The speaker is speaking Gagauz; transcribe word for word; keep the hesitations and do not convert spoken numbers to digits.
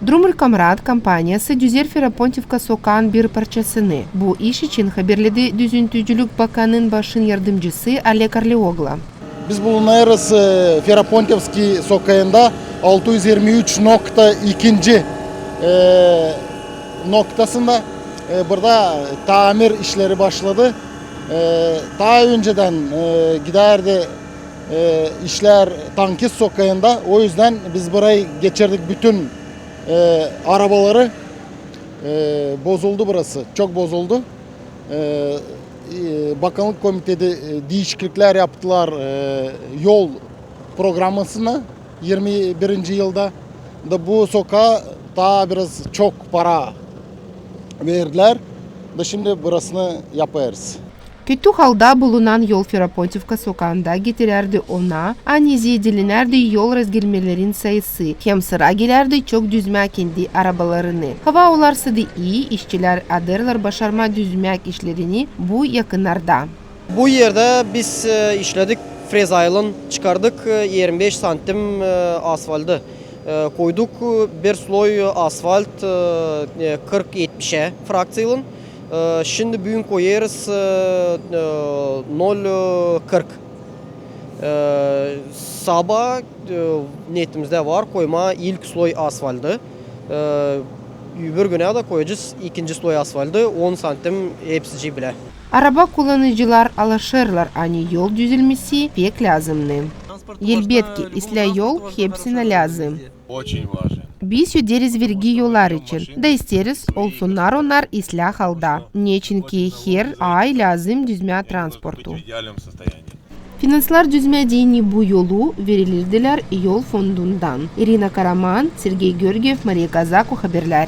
Drumul Komrat kompaniyası düzer Ferapontifka sokaanın bir parçasını. Bu iş için haberledi Düzüntücülük bakanın başın yardımcısı Oleg Arleoglu. Biz bulunêrız, e, Ferapontifski sokaanda, altı üz irmi üç nokta ikinci, e, noktasında. E, burada tamir işleri başladı. E, taa öncedän, e, gidärdi, e, işlär Tankist sokaanda. O üzdän biz burayı geçirdik bütün, e, arabaları. E, bozuldu burası, çok bozuldu. E, e, Bakanlık komiteti, e, diişikliklär yaptılar, e, yol programasına irmi birinci yılda. Da bu sokaa taa biraz çok para verdilär. Da şindi burasını yapêrız. Kötü halda bulunan yol Ferapontifka sokaanda getirärdi ona, ani zeedelenärdi yol razgirmelerin sayısı, hem sıra gelärdi çok düzmää kendi arabalarını. Hava olarsa da ii, işçilär adêrlar başarmaa düzmäk işlerini bu yakınlarda. Bu erdä biz, e, işledik frezaylan, çıkardık, e, irmi beş santim, e, asfaltı. E, koyduk, e, bir sloy asfalt, e, e, kırk etmişä frakţiylan. E, şindi büün koyêrız, e, e, nol kırk. E, sabaa, e, niyetimizdä var koymaa ilk sloy asfaltı. E, öbür günä dä koyacez ikinci sloy asfaltı, on santim hepsicii bilä. Araba kullanıcılar alaşêrlar, ani yol düzelmesi pek lääzımnı. Elbetki, islää yol hepsinä lääzım. Biz öderiz vergi yollar için, da isteeriz, olsunnar onnar islää halda. Neçinki her ay lääzım düzmää transportu. Finanslar düzmää deyni bu yolu verilirdilär yol fondundan. İrina Karaman, Sergey Görgev, Mariya Kazako, Haberlär.